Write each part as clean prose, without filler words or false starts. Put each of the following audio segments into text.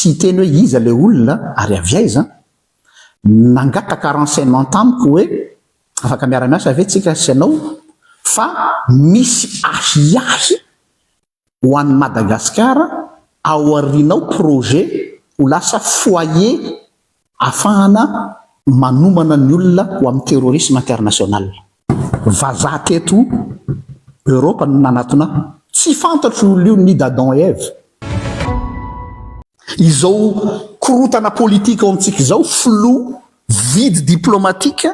Tsy hiteny hoe iza ilay olona ary avy aiza, nangataka renseignement tamiko hoe afaka miara-miasa ve tsika sy ianao fa misy ahiahy ho an'i Madagasikara aorianao projet ho lasa foyer afahana manomana ny olona ho amin'ny terrorisme international. Vazaha teto Europe no nanatona ahy. Tsy fantatro io olona io ni d'Adam et Eve. Izao korotana politika ao amintsika izao, flou, vide diplomatique,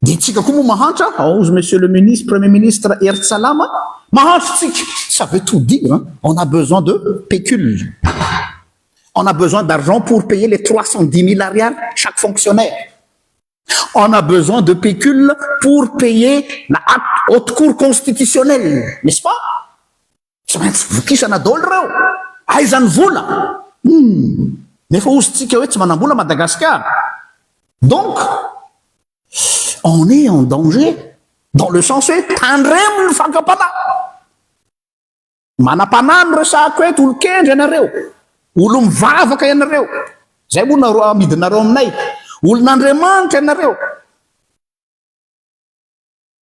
dia tsika koa moa mahantra, aozy monsieur le ministre, premier ministre Hery Tsalama, mahantra tsika, ça veut tout dire hein, on a besoin de pécule, on a besoin d'argent pour payer les 310 000 ariary chaque fonctionnaire, on a besoin de pécule pour payer la haute cour constitutionnelle, n'est-ce pas? Tsy maintsy vokisana daholo ireo. Aiza ny vola? Hum. Nefa ozy tsika hoe tsy manam-bola Madagascar. Donc, on est en danger dans le sens hoe tandremo ny fakam-panahy. Manam-panahy no resahako eto, olon-kendry ianareo, olo-mivavaka ianareo. Zay moa nareo amidinareo aminay. Olon'Andriamanitra ianareo.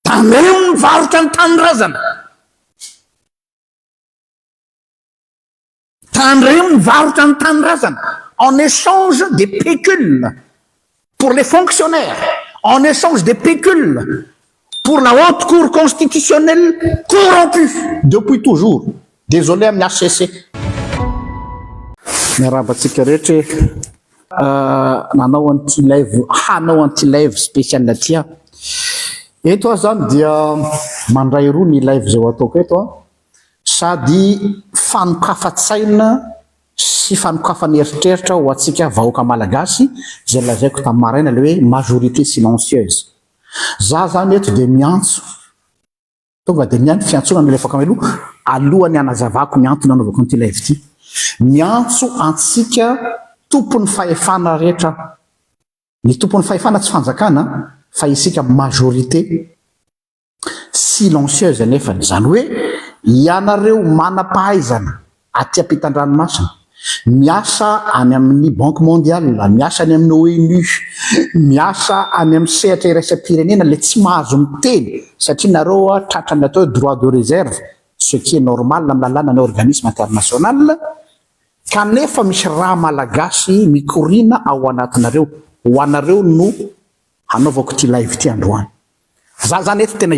Tandremo ny varotra ny tanindrazana. Tandremo ny varotra ny tanindrazana en échange des pécules pour les fonctionnaires, en échange des pécules pour la haute cour constitutionnelle corrompue depuis toujours. Désolé amin'ny HCC. Miarahaba antsika rehetra e. Nanao an'ity live, hanao an'ity live spécial ity aho. Eto aho zany dia mandray roa ny live izay ho ataoko eto an. Sady fanokafan-tsaina sy fanokafan'eritreritra ho antsika vahoaka malagasy izay lazaiko tamin'ny maraina ilay hoe majorité silencieuse. Za zany eto dia miantso. Tonga dia ny fiantsoana no alefako aloha, alohan'ny hanazavako ny antony nanaovako an'ity live ity. Miantso antsika tompon'ny fahefana rehetra aho. Ny tompon'ny fahefana tsy fanjakana fa isika majorité silencieuse anefany. Izany hoe ianareo manam-pahaizana aty ampitan-dranomasina, miasa any amin'ny Banque mondiale, miasa any amin'ny ONU, miasa any amin'ny sehatra iraisam-pirenena ilay tsy mahazo miteny satria nareo tratran'ny atao hoe droit de réserve, ce qui est normal amin'ny lalàna ny organisme international, kanefa misy rà malagasy mikoriana ao anatinareo, ho anareo no hanaovako ity live ity androany. Za zany eto tena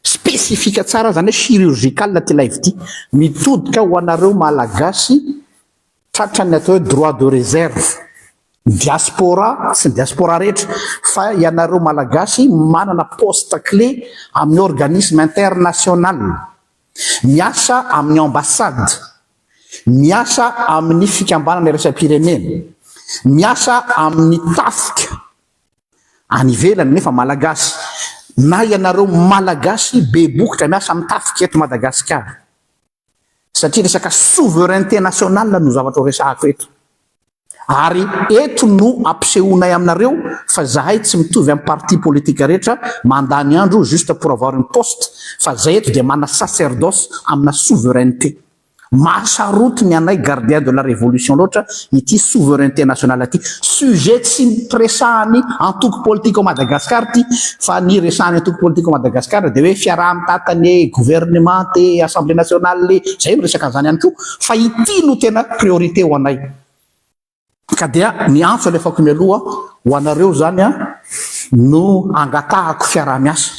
spécifique tsara zany hoe chirurgical ty live ty. Mitodika ho anareo Malagasy tratran'ny atao hoe droit de réserve. Diaspora, tsy ny diaspora rehetra fa ianareo Malagasy manana poste clé amin'ny organisme international, miasa amin'ny ambassade, miasa amin'ny fikambanana iraisam-pirenena, miasa amin'ny tafika, any ivelany nefa malagasy na ianareo malagasy be bokotra miasa amin'ny tafika eto Madagasikara satria resaka souveraineté nationale no zavatra ho resahako eto ary eto no ampisehoanay aminareo fa zahay tsy mitovy amin'ny parti politique rehetra mandany andro juste pour avoir une poste fa zay eto dia mana sacerdoce amina souveraineté. Mahasarotiny anay gardien de la révolution loatra ity souveraineté nationale ity. Sujet tsy resahan'ny antoko politique ao Madagascar ity fa ny resahan'ny antoko politique ao Madagascar dia hoe fiaraha-mitantana e, gouvernement e, assemblée nationale e, zay miresaka an'izany ihany koa fa ity no tena priorité ho anay. Ka dia ny antso alefako mialoha ho anareo zany a no angatahako fiaraha-miasa.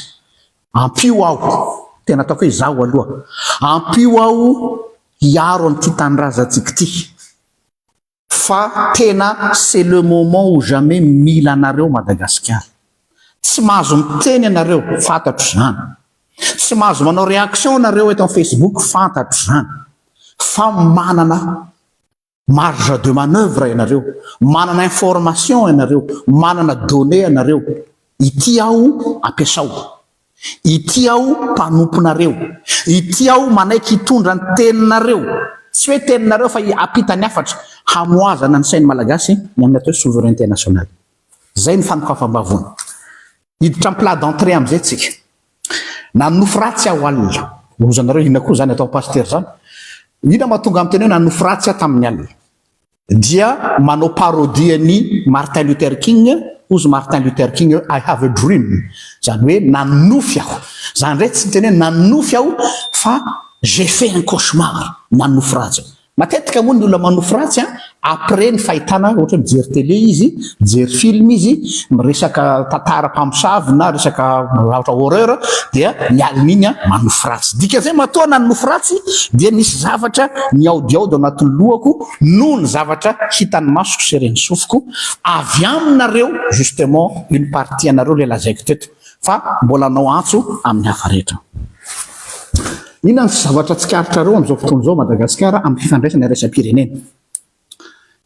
Ampio aho, tena ataoko hoe izaho aloha, ampio aho hiaro an'ity tanindrazantsika ity fa tena c'est le moment ou jamais mila anareo Madagasikara. Tsy mahazo miteny ianareo, fantatro izany. Tsy mahazo manao réaction ianareo eto amin'ny Facebook, fantatro izany. Fa manana Marge de manoeuvre ianareo, manana information ianareo, manana données ianareo. Ity aho ampiasao. Ity aho mpanomponareo. Ity aho manaiky hitondra ny teninareo. Tsy hoe teninareo fa hampita ny hafatra, hamohazana ny sain'ny Malagasy ny amin'ny atao hoe souveraineté nationale. Izay ny fanokafam-bavony. Hiditra amin'ny plat d'entrée amin'izay tsika. Nanonofy ratsy aho alina. Lozanareo, inona koa izany atao pasitera izany? Inona mahatonga miteny hoe nanonofy ratsy aho tamin'ny alina? Dia manao parodie an'i Martin Luther King, hozy Martin Luther King hoe I have a dream, izany hoe nanonofy aho. Za indray tsy niteny hoe nanonofy aho fa j'ai fait un cauchemar, nanonofy ratsy aho. Matetika moa ny olona manonofy ratsy an, après ny fahitana ohatra hoe mijery télé izy, mijery film izy, miresaka tantara mpamosavy na resaka zavatra horreur dia ny alin'iny an manonofy ratsy. Dikan'izay matoa nanonofy ratsy dia nisy zavatra nihaodihaody ao anatin'ny lohako noho ny zavatra hitan'ny masoko sy ren'ny sofiko avy aminareo justement une partie anareo le lazaiko teto fa mbola hanao antso amin'ny hafa rehetra. Inona ny zavatra tsikaritrareo amin'izao fotoana izao Madagasikara amin'ny fifandraisana iraisam-pirenena?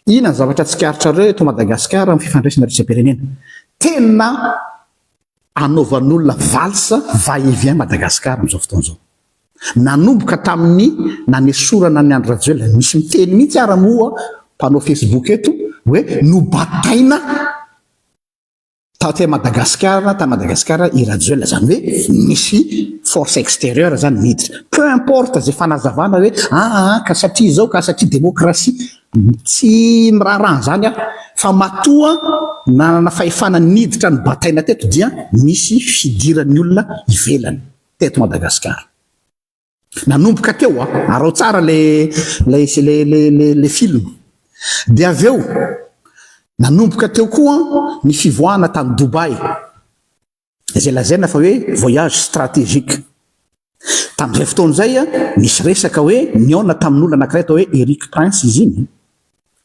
Inona ny zavatra tsikaritrareo eto Madagasikara amin'ny fifandraisana iraisam-pirenena? Tena anaovan'olona valse va et vient Madagascar amin'izao fotoana izao. Nanomboka tamin'ny nanesorana an'i Andry Rajoelina, misy miteny mihitsy ara moa mpanao Facebook eto hoe nobataina taty Madagasikara, tany Madagasikara i Rajoelina, izany hoe nisy force extérieure izany niditra. Peu importe izay fanazavana hoe aa ka satria izao ka satria démocratie, Tsy miraharaha an'izany aho fa matoa nanana fahefana niditra nobataina teto dia nisy fidiran'ny olona ivelany teto Madagasikara. Nanomboka teo a, araho tsara le le le le le le film. Dia avy eo nanomboka teo koa ny fivoahana tany Dubaï. Izay lazaina fa hoe voyage stratégique. Tamin'izay fotoana izay, nisy resaka hoe nihaona tamin'olona anankiray atao hoe Eric Prince izy iny.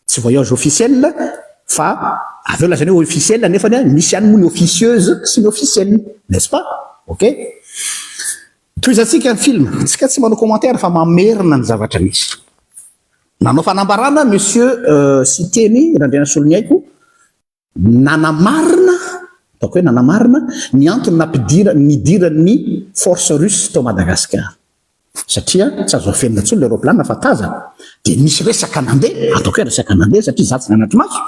Tsy voyage officiel fa avy eo lazaina hoe officiel nefany misy ihany moa ny officieuse sy ny officiel, n'est-ce pas? Ok. Tohizantsika ny film. Tsika tsy manao commentaire fa mamerina ny zavatra nisy. Nanao fanambarana Monsieur Siteny Randrianasoloniaiko Nanamarina, ataoko hoe nanamarina, ny antony nampidira, nidiran'ny force russe tao Madagasikara. Satria tsy azo afenina intsony ilay roaplanina fa tazana. Dia nisy resaka nandeha, ataoko hoe resaka nandeha satria izaho tsy nanatri-maso,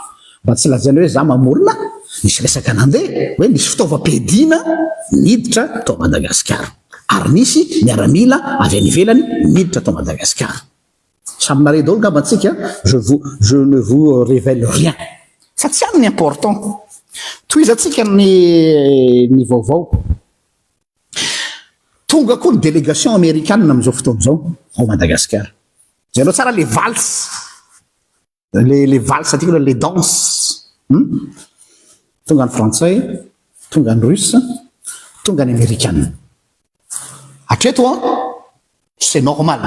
mba tsy lazaina hoe izaho mamorona, nisy resaka nandeha hoe nisy fitaovam-piadiana niditra tao Madagasikara. Ary nisy miaramila avy any ivelany niditra tao Madagasikara. Samy nare daholo ngamba antsika, je vous, je ne vous révèle rien. Fa tsy any ny important. Tohizantsika ny ny vaovao. Tonga koa ny délégation amerikana amin'izao fotoana izao ao Madagasikara. Jereo tsara le valse. Le le valse aty koa le danse. Hum? Tonga ny frantsay, tonga ny russe, tonga ny amerikana. Hatreto an, c'est normal.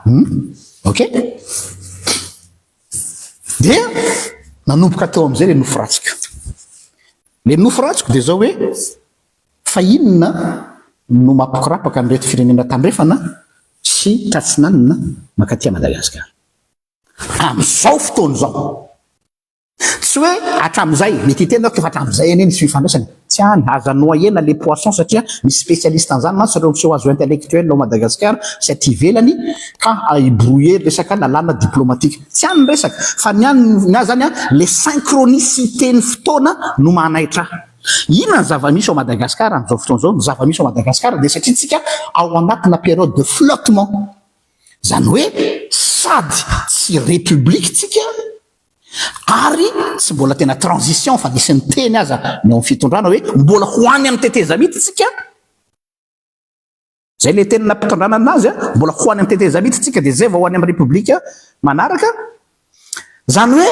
Hum? Ok? Dia nanomboka teo amin'izay le nofy ratsiko. Le nofy ratsiko dia zao hoe fa inona no mampikorapaka an'ireto firenena tandrefana sy tatsinanana mankaty Madagasikara? Amin'izao fotoana izao. Tsy hoe hatramin'izay, mety hiteny aho fa hatramin'izay anie nisy fifandraisana. Tsy any, aza noyer-na les poissons satria misy spécialiste an'izany mantsy ireo miseho azy ho intellectuel ao Madagasikara sy aty ivelany ka hi-brouiller resaka lalàna diplomatique. Tsy any ny resaka fa ny any, ny ahy zany an, le synchronicité ny fotoana no manaitra ahy. Inona ny zava-misy ao Madagasikara amin'izao fotoana izao? Ny zava-misy ao Madagasikara dia satria tsika ao anatina période de flottement. Izany hoe sady tsy république tsika ary tsy mbola tena transition fa nisy niteny aza ny ao amin'ny fitondrana hoe mbola ho any amin'ny tetezamita tsika, zay le teny nampitondrana anazy a, mbola ho any amin'ny tetezamita tsika dia zay vao ho any amin'ny république manaraka. Zany hoe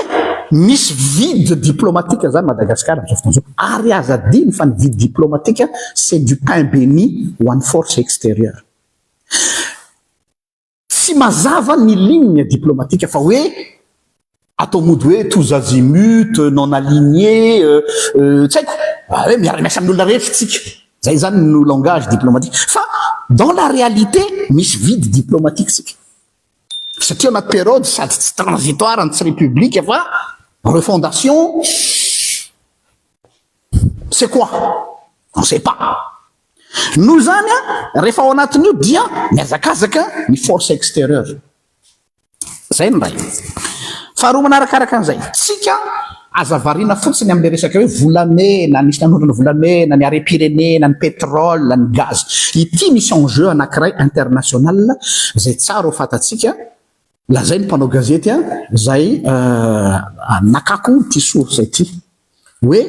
misy vide diplomatique zany Madagascar amin'izao fotoana izao ary aza adino fa ny vide diplomatique c'est du pain béni ho an'ny force extérieure. Tsy mazava ny ligne diplomatique fa hoe atao mody hoe tous azimuts, non aligné, tsy haiko, hoe miara-miasa amin'ny olona rehetra tsika. Zay zany no langage diplomatique. Fa dans la réalité misy vide diplomatique tsika. Satria anaty période sady tsy transitoire no tsy république fa refondation, c'est quoi? On sait pas. Noho izany, rehefa ao anatin'io dia mihazakazaka ny force extérieure. Izay ny iray. Faharoa manarakaraka an'izay, tsika aza variana fotsiny amin'ilay resaka hoe volamena, nisy nanondrana volamena, ny harem-pirenena, ny pétrole, ny gaz. Ity misy enjeu anankiray international izay tsara ho fantatsika. Lazain'ny mpanao gazety izay nakako ity source ity hoe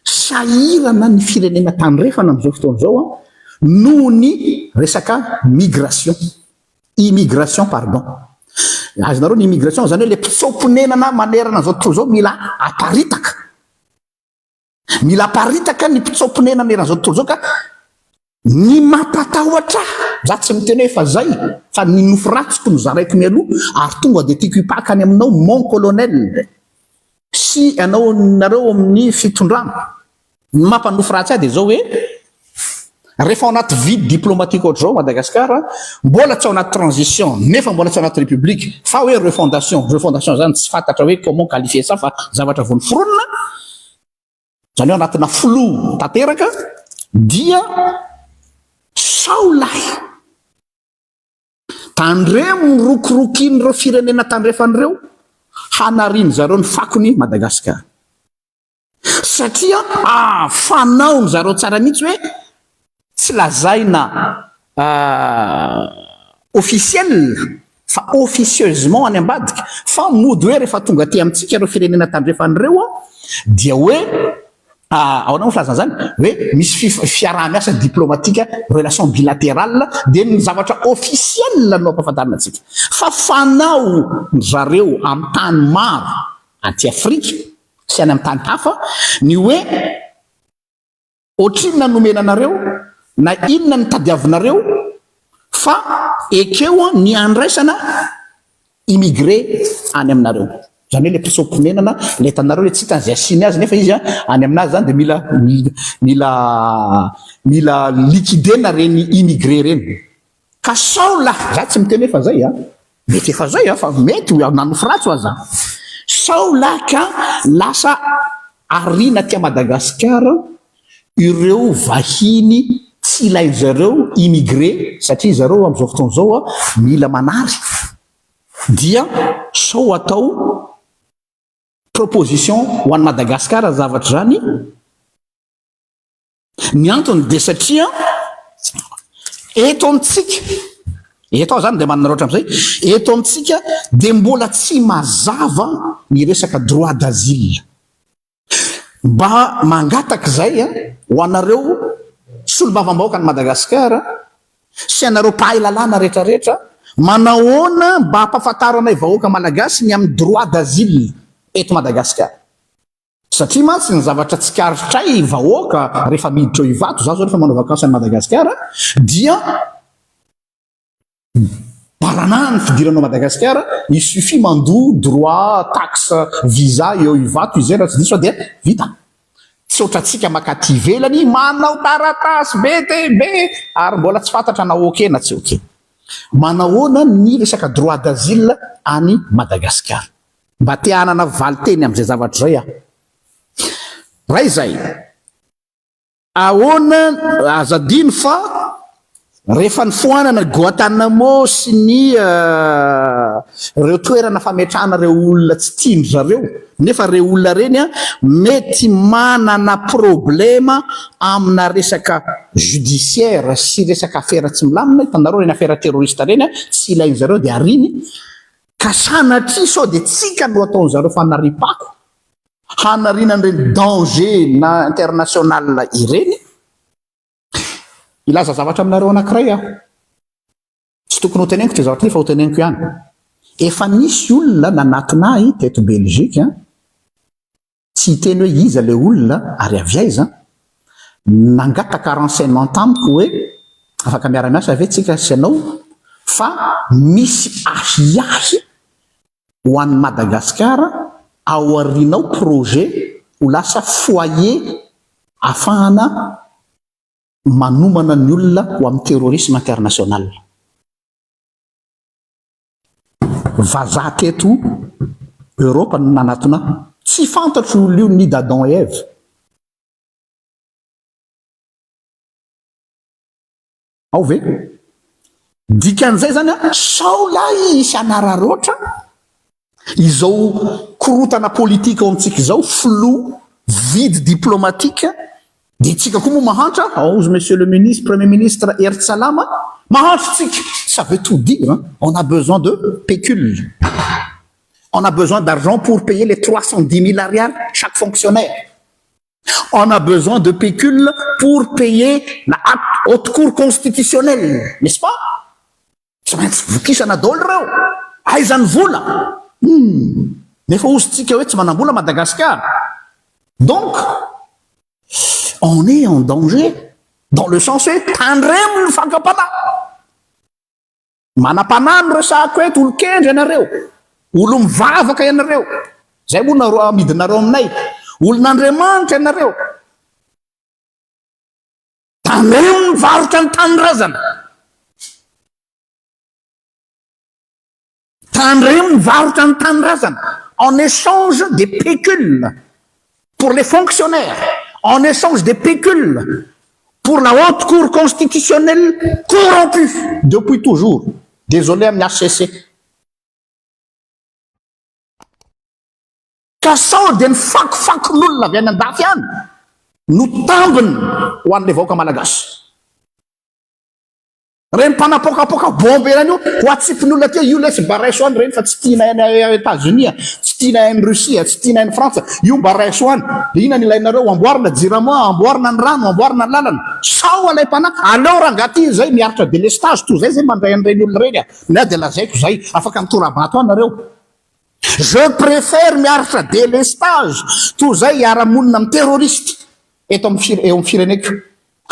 sahirana ny firenena tandrefana amin'izao fotoana izao noho ny resaka migration, immigration pardon. Azonareo ny immigration izany hoe ilay mpitsoa-ponenana manerana an'izao tontolo izao mila aparitaka. Mila aparitaka ny mpitsoa-ponenana eran'izao tontolo izao ka ny mampatahotra ahy, za tsy miteny hoe efa zay fa ny nofy ratsiko no zaraiko mialoha ary tonga dia tiako hipaka any aminao mon colonel sy ianao nareo amin'ny fitondrana. Ny mampanofy ratsy ahy dia zao hoe rehefa ao anaty vide diplomatique ohatr'izao Madagascar, mbola tsy ao anaty transition nefa mbola tsy ao anaty république fa hoe refondation, refondation zany tsy fantatra hoe comment qualifier ça fa zavatra vao noforonina, zany hoe anatina flou tanteraka dia sao lahy tandremo ny rokorokin'ireo firenena tandrefana ireo hanariany zareo ny fakony Madagascar satria fanaony zareo tsara mihitsy hoe tsy lazaina officiel fa officieusement any ambadika fa mody hoe rehefa tonga aty amintsika ireo firenena tandrefana ireo dia hoe ahoana moa filazana izany hoe misy fiaraha-miasa diplomatique, relation bilatérale, dia ny zavatra officiel no ampahafantarina antsika fa fanao ny zareo amin'ny tany maro aty Afrika sy any amin'ny tany hafa ny hoe Ohatrinona no omena anareo na inona no tadiavinareo fa ekeo ny handraisana immigré any aminareo. Izany hoe ilay mpitsoa-ponenana, ilay hitanareo ilay tsy hitany izay asiany azy nefa izy any aminazy izany dia mila mila mila liquider-na ireny immigré ireny. Ka sao lahy, za tsy miteny hoe efa zay a, mety efa zay a, fa mety ho nanofy ratsy ho aza, sao lahy ka lasa ariana aty Madagasikara ireo vahiny tsy ilain-zareo immigré satria zareo amin'izao fotoana izao a mila manary dia sao atao proposition ho an'i Madagasikara zavatra izany. Ny antony dia satria eto amintsika, eto aho zany dia manana loatra amin'izay, eto amintsika dia mbola tsy mazava ny resaka droit d'asile. Mba mangataka izay ho anareo solombavambahoakan'i Madagasikara sy anareo mpahay lalàna rehetrarehetra, manahoana mba hampahafantaranay vahoaka malagasy ny amin'ny droit d'asile eto Madagasikara. Satria mantsy ny zavatra tsikaritray vahoaka rehefa miditra eo Ivato, za zao rehefa manao vakansy any Madagasikara dia baranahany ny fidirana ao Madagasikara, il suffit mandoa droit, taxe, visa eo Ivato izay raha tsy diso aho dia vita. Tsy ohatrantsika makaty ivelany manao taratasy be dia be ary mbola tsy fantatra na ok na tsy ok. Manahoana ny resaka droit d'asile any Madagasikara? Mba te hanana valinteny amin'izay zavatra izay aho. Ray izay, ahoana, aza adino fa rehefa nifoanana Guantanamo sy ny ireo toerana fametrahana ireo olona tsy tian-dry zareo, nefa ireo olona ireny mety manana problema amina resaka judiciaire sy resaka afera tsy milamina, hitanareo ireny afera terroriste ireny, tsy ilain-dry zareo dia ariany. Ka sanatria sao dia tsika no ataon'zareo fanariam-pako hanariana an'ireny danger na international ireny? Hilaza zavatra aminareo anankiray aho. Tsy tokony ho teneniko ity zavatra ity fa ho teneniko ihany. Efa nisy olona nanatona ahy teto Belgique, Tsy hiteny hoe iza ilay olona ary avy aiza, nangataka renseignement tamiko hoe afaka miara-miasa ve tsika sy ianao fa misy ahiahy ho an'i Madagasikara aorianao projet ho lasa foyer afahana manomana ny olona ho amin'ny terrorisme international. Vazaha teto Europe no nanatona ahy. Tsy fantatro io olona io ni d'Adam et Eve. Ao ve? Dikan'izay zany an, sao lahy hisy hanararaotra izao korotana politika ao amintsika izao, flou, vide diplomatique, dia tsika koa moa mahantra, ao ozy monsieur le ministre, premier ministre Hery Tsalama, Mahantra tsika, ça veut tout dire hein, on a besoin de pécule, on a besoin d'argent pour payer les 310 000 ariary chaque fonctionnaire, on a besoin de pécule pour payer la haute cour constitutionnelle, n'est-ce pas? Tsy maintsy vokisana daholo ireo, aiza ny vola? Hum, nefa hozy tsika hoe tsy manam-bola Madagasikara, donc on est en danger dans le sens hoe tandremo ny fakam-panahy. Manam-panahy no resahako eto, olon-kendry ianareo, olo-mivavaka ianareo, zay moa nareo amidinareo aminay, olon'Andriamanitra ianareo. Tandremo ny mivarotra ny tanindrazana. Tandremo mivarotra ny tanindrazana en échange des pécules pour les fonctionnaires, en échange des pécules pour la haute cour constitutionnelle corrompue depuis toujours. Désolé amin'ny HCC. Ka sao dia ny fakofakon'olona avy any andafy any no tambiny ho an'ilay vahoaka malagasy. Reny mpanapoakapoaka bombe ireny io ho atsipin'ny olona aty io lesy mba raiso any ireny fa tsy tianay any Etats-Unis a, tsy tianay any Russie a, tsy tianay any Frantsa, io mba raiso any. Dia inona no ilainareo? Amboarina Jirama, amboarina ny rano, amboarina ny lalana. Sao alaim-panahy, aleo rangahy ty izay miaritra délestage toy izay zay mandray an'ireny olona ireny a. Ny ahy dia lazaiko izay, afaka mitora-bato any nareo. Je préfère miaritra délestage toy izay hiara-monina amin'ny terroriste eto amin'ny fire, eo amin'ny fireneko.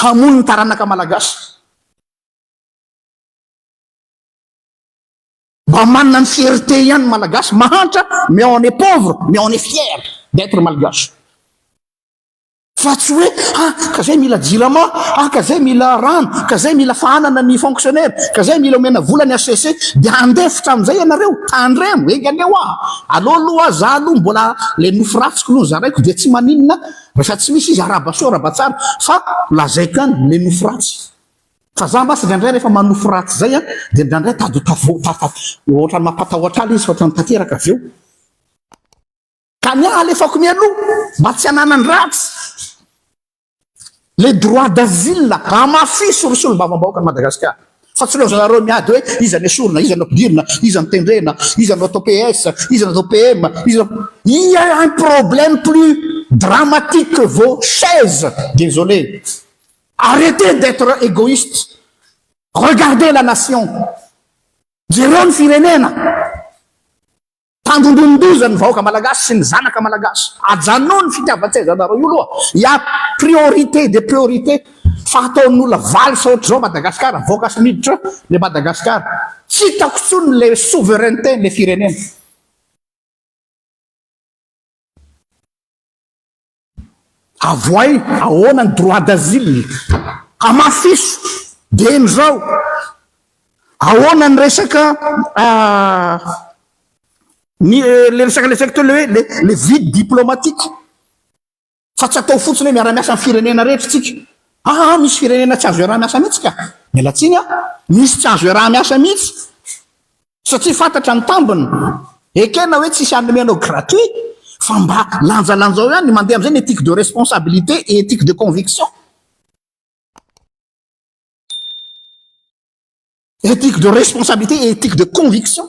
Hamono ny taranaka malagasy. Mba manana ny fierté ihany ny malagasy, mahantra mais on est pauvre mais on est fier d'être malgache. Fa tsy hoe ah ka zay mila jirama, ah ka zay mila rano, ka zay mila fahanana ny fonctionnaire, ka zay mila omena vola ny HCC dia handefitra amin'izay ianareo, tandremo, enga anie hoa, aleo aloha za aloha mbola le nofy ratsiko aloha zaraiko dia tsy maninona rehefa tsy misy izy arahaba soa arahaba tsara fa lazaiko ihany le nofy ratsy. Fa za mantsy indraindray rehefa manofy ratsy zay an dia indraindray tady ho tavo ta ta ohatran'ny mampatahotra ahy le izy fa ohatran'ny tanteraka avy eo. Ka ny ahy alefako mialoha mba tsy hananany ratsy. Le droit d'asile hamafiso ry solombavambahoakan'i Madagasikara fa tsy laozanareo miady hoe iza no esorina, iza no ampidirina, iza no tendrena, iza no atao PS, iza no atao PM, iza Il y a un problème plus dramatique que vos chaises, désolé. Arrêtez d'être égoïste. Regardez la nation. Jereo ny firenena. Tandindonin-doza ny vahoaka malagasy sy ny zanaka malagasy. Ajanony ny fitiavan-tsezanareo io aloha. Il y a priorité des priorités. Fa ataon'olona valsa ohatr'izao Madagascar, avoaka sy miditra le Madagascar. Tsy hitako intsony le souveraineté le firenena. Avoay ahoana ny droit d'asile? Hamafiso dieny izao. Ahoana ny resaka ny le resaka lazaiko teo le hoe le le vide diplomatique fa tsy atao fotsiny hoe miara-miasa amin'ny firenena rehetra tsika. Aa misy firenena tsy azo iaraha-miasa mihitsy ka. Miala tsiny aho. Misy tsy azo iaraha-miasa mihitsy. Satria fantatra ny tambiny. Ekena hoe tsisy hanome anao gratuit fa mba lanjalanjao ihany ny mandeha amin'izay ny éthique de responsabilité et éthique de conviction. Éthique de responsabilité et éthique de conviction.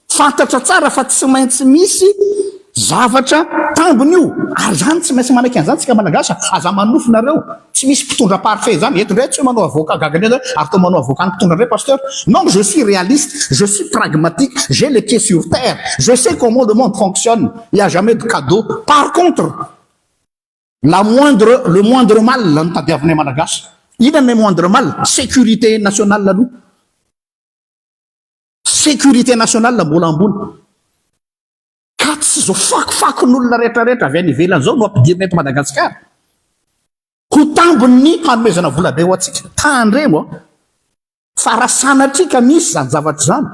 Fantatra tsara fa tsy maintsy misy zavatra tambiny io ary zany tsy maintsy manaiky an'izany tsika malagasy a! Aza manofy nareo, tsy misy mpitondra parfait zany, eto ndray tsy hoe manao avocat gaga ndray zany ary toa manao avocat ny mpitondra ndray pasteur, non je suis réaliste, je suis pragmatique, j'ai les pieds sur terre, je sais comment le monde fonctionne, il y a jamais de cadeau, par contre la moindre le moindre mal no tadiavinay malagasy, inona ny moindre mal? Sécurité nationale aloha. Sécurité nationale mbola ambony. Ka tsy izao fakofakon'olona rehetra rehetra avy any ivelany izao no ampidirina eto Madagasikara. Ho tambin'ny hanomezana vola be ho antsika. Tandremo a! Fa raha sanatria ka misy izany zavatra izany,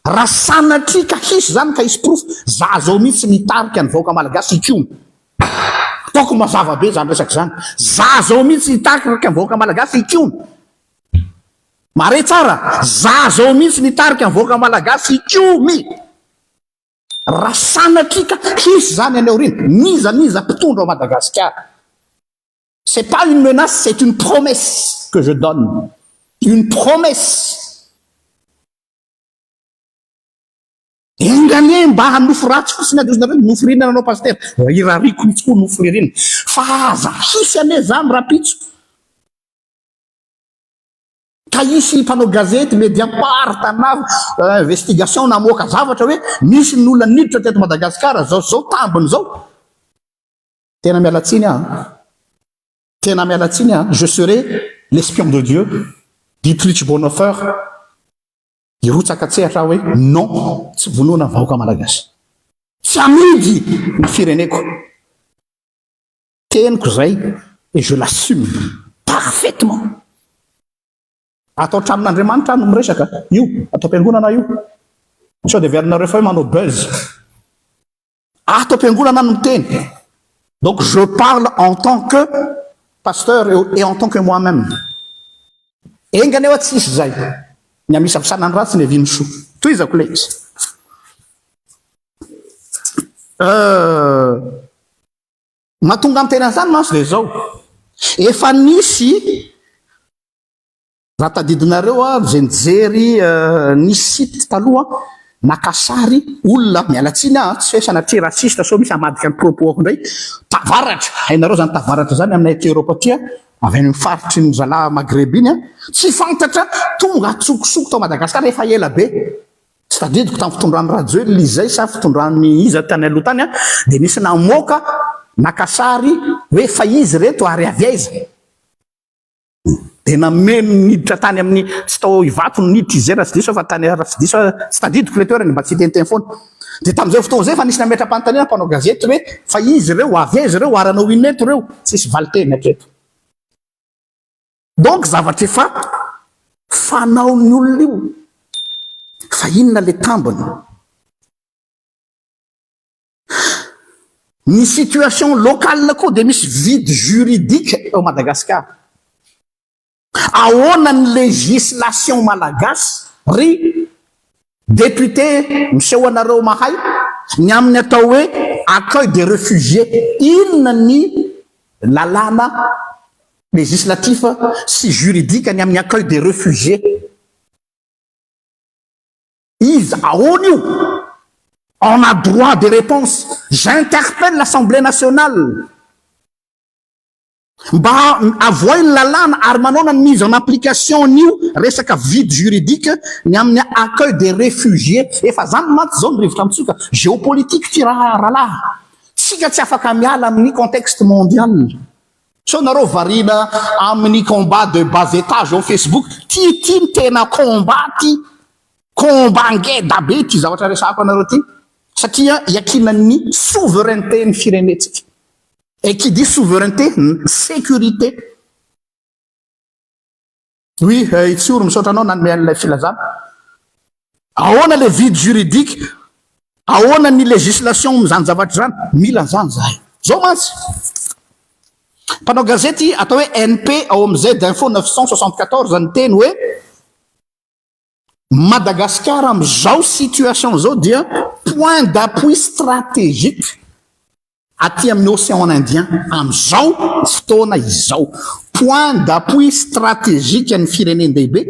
raha sanatria ka hisy izany ka hisy porofo, za zao mihitsy mitarika ny vahoaka malagasy hikomy. Ataoko mazava be izany resaka izany. Za zao mihitsy hitarika ny vahoaka malagasy hikomy. Mare tsara, za zao mihitsy nitarika ny vahoaka malagasy hikomy. Raha sanatria ka hisy zany any aoriana, n'iza n'iza mpitondra ao Madagasikara. C'est pas une menace, c'est une promesse que je donne. Une promesse. Enga anie mba hanofy ratsy fotsiny aza nareo, nofy ririnina nanao pasitera, irariako mihitsy koa nofy ririnina, fa aza hisy anie zany rapitso. Ka hisy mpanao gazety, Mediapart na investigation namoaka zavatra hoe nisy ny olona niditra teto Madagasikara zao sy zao tambiny zao. Tena miala tsiny aho. Tena miala tsiny aho, je serai l'espion de Dieu, Dietrich Bonhoeffer. Hirotsaka an-tsehatra aho hoe non, tsy vonoina ny vahoaka malagasy. Tsy amidy ny fireneko. Teniko izay et je l'assume parfaitement. Ato an-tranon'Andriamanitra aho no miresaka io, ato am-piangonana io. Sao dia heverinareo fa hoe manao buzz. Ato am-piangonana aho no miteny. Donc je parle en tant que pasteur et en tant que moi-même. Enga anie hoa tsy hisy izay. Ny amisavisana ny ratsy ny avian'ny soa. Tohizako ilay izy. Euh, mahatonga ny tena an'izany mantsy dia izao. Efa nisy Raha tadidinareo aho izay nijery ny site taloha naka sary olona, miala tsiny aho tsy hoe sanatria raciste sao misy hamadika ny propos-ko indray, tavaratra, hainareo izany tavaratra izany aminay aty Europe aty avy any amin'ny faritry ny zalahy Maghreb iny an, tsy fantatra tonga antsokosoko tao Madagascar efa ela be, tsy tadidiko tamin'ny fitondran'i Rajoelina izy izay sa fitondran'i iza tany aloha tany an, dia nisy namoaka naka sary hoe fa izy ireto ary avy aiza? Dia nameno niditra tany amin'ny, tsy tao Ivato no niditra izy izay raha tsy diso aho fa tany, raha tsy diso aho, tsy tadidiko ilay toerana mba tsy hiteniteny foana. Dia tamin'izay fotoana izay efa nisy nametra-panontaniana mpanao gazety hoe fa izy ireo, avy aiza ireo ary hanao inona eto ireo? Tsisy valin-teny hatreto. Donc zavatra efa fanaon'ny olona io. Fa inona ilay tambiny? Ny situation locale koa dia misy vide juridique ao Madagascar. Ahoana ny législation malagasy ry député miseho anareo mahay ny amin'ny atao hoe accueil des refugiés? Inona ny lalàna législatif sy juridique ny amin'ny accueil des refugiés? Iza? Ahoana io? On a droit de réponse. J'interpelle l'Assemblée nationale mba avoay ny lalàna ary manaona ny mise en application an'io resaka vide juridique ny amin'ny accueil des réfugiés. Efa zany mantsy zao ny rivotra mitsoka. Géopolitique ty rahalahy. Tsika tsy afaka miala amin'ny contexte mondial. Sao nareo variana amin'ny combat de bas étage ao Facebook, ty ty ny tena combat ty, combat ngeda be ty zavatra resahako anareo ty, satria iankinan'ny souveraineté ny firenentsika, et qui dit souveraineté, sécurité. Oui, Itsiory, misaotra anao nanome an'ilay filazana. Ahoana le vide juridique? Ahoana ny législation amin'izany zavatra izany? Mila an'izany izahay. Izao mantsy, mpanao gazety atao hoe NP ao amin'ny Z-Info 974 niteny hoe Madagasikara amin'izao situation izao dia point d'appui stratégique aty amin'ny Océan Indien amin'izao fotoana izao. Point d'appui stratégique ny firenen-dehibe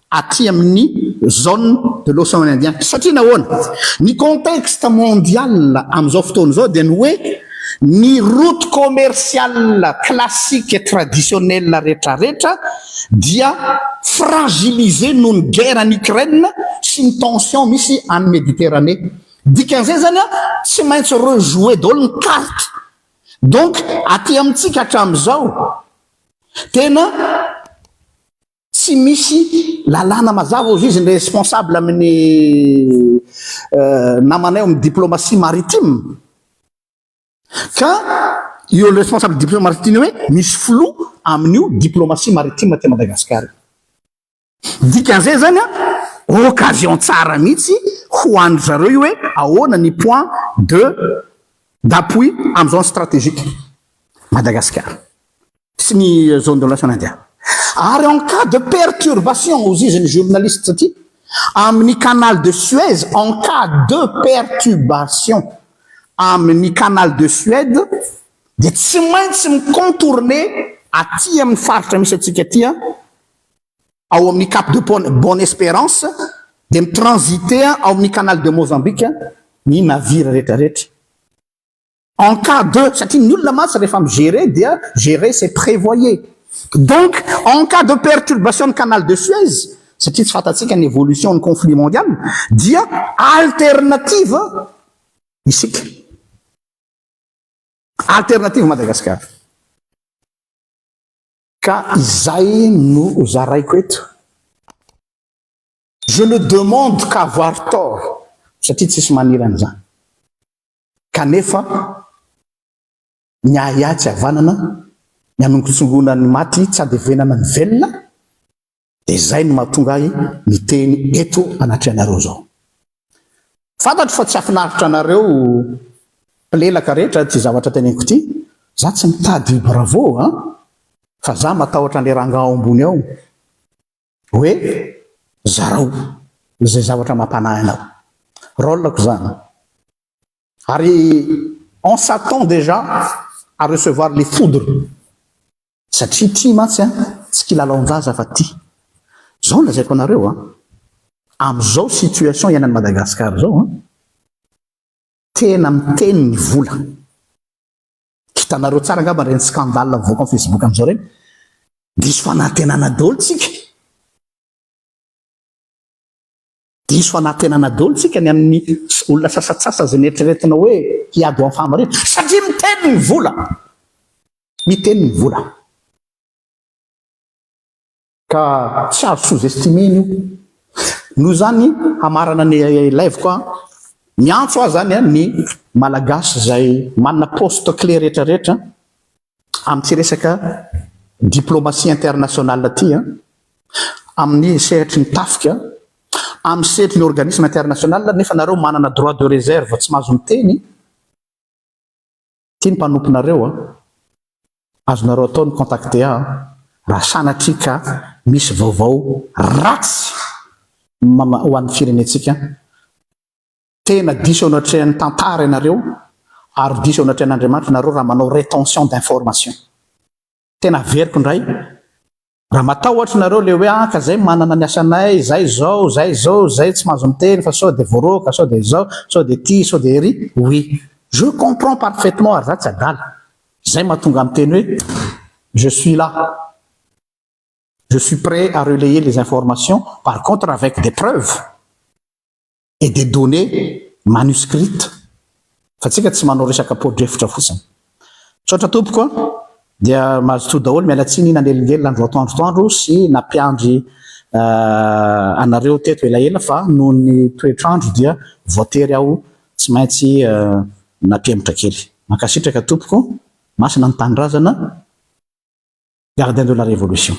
aty amin'ny zone de l'Océan Indien. Satria nahoana? Ny contexte mondial amin'izao fotoana izao dia ny hoe ny route commerciale classique traditionnelle retraretra dia fragilisée noho ny guerre any Ukraine sy ny tension misy any Méditerranée. Dikan'izay zany an, tsy maintsy rejouer daholo ny carte. Donc aty amintsika hatramin'izao tena tsy misy lalàna mazava hozy izy ny responsable amin'ny namanay ao amin'ny diplomatie maritime. Ka io responsable diplomatie maritime io hoe misy flou amin'io diplomatie maritime aty Madagasikara io. Dikan'izay zany an, occasion tsara mihitsy ho an-dry zareo io hoe ahoana ny point de d'appui amin'ny zone stratégique Madagasikara sy ny zone de l'Océan Indien. Ary en cas de perturbation, hozy izy ny journaliste ity, amin'ny canal de Suez, en cas de perturbation amin'ny canal de Suède dia tsy maintsy mi-contourner aty amin'ny faritra misy antsika aty an. Ao amin'ny Cap de Bonne Espérance dia mi-transiter ao amin'ny Canal de Mozambique ny navire rehetra rehetra. En cas de, satria ny olona mantsy rehefa mi-gérer dia gérer c'est prévoyer. Donc en cas de perturbation ny Canal de Suez, satria tsy fantatsika ny évolution ny conflit mondial, dia alternative isika. Alternative Madagascar. Ka izay no zaraiko eto. Je ne demande qu'à avoir tort, satria tsisy maniry an'izany. Kanefa ny ahiahy tsy havanana, ny hanongotsongoana ny maty tsy handevenana ny velona, dia izay no mahatonga ahy miteny eto anatrehanareo izao. Fantatro fa tsy hafinaritra anareo mpilelaka rehetra ity zavatra teneniko ity, za tsy mitady bravo an, fa za matahotra an'le rangahy ao ambony ao hoe zarao izay zavatra mampanahy anao. Rôle-ko zany. Ary on s'attend déjà à recevoir les foudres. Satria ty mantsy an, tsy kilalaon-jaza fa ty. Zao no lazaiko anareo an, amizao situation iainan'i Madagascar zao an, tena miteny ny vola. Hitanareo tsara angamba ireny scandale mivoaka amin'ny Facebook amizao ireny. Diso fanantenana daholo tsika. Diso fanantenana daholo tsika ny amin'ny olona sasatsasa izay neritreretina hoe hiady ho amin'ny fahamarinana. Satria miteny ny vola. Miteny ny vola. Ka tsy azo sous-estimer-na io. Noho izany, hamarana ny live-ko aho, miantso aho izany ny Malagasy izay manana poste clé rehetra rehetra amin'ity resaka diplomatie internationale ity, amin'ny sehatry ny tafika, amin'ny sehatry ny organisme international, nefa nareo manana droit de réserve tsy mahazo miteny, Ity ny mpanomponareo a! Azonareo atao ny contacter ahy raha sanatria ka misy vaovao ratsy ho an'ny firenentsika. Tena diso eo anatrehan'ny tantara ianareo ary diso eo anatrehan'Andriamanitra ianareo raha manao rétention d'information. Tena averiko indray, raha matahotra nareo le hoe ah ka zay manana ny asanay, zay zao, zay zao, zay tsy mahazo miteny fa sao de voaroaka, sao de zao, sao de ty, sao de ery, oui, je comprends parfaitement ary za tsy adala, zay mahatonga miteny hoe je suis là, je suis prêt à relayer les informations, par contre avec des preuves et des données manuscrites fa tsika tsy manao resaka podrefitra fotsiny. Misaotra tompoko a! Dia mazotoa daholo, miala tsiny nanelingelina andro atoandro toandro sy nampiandry anareo teto elaela fa noho ny toetr'andro dia voatery aho tsy maintsy nampihemotra kely. Mankasitraka tompoko, masina ny tanindrazana, gardien de la révolution.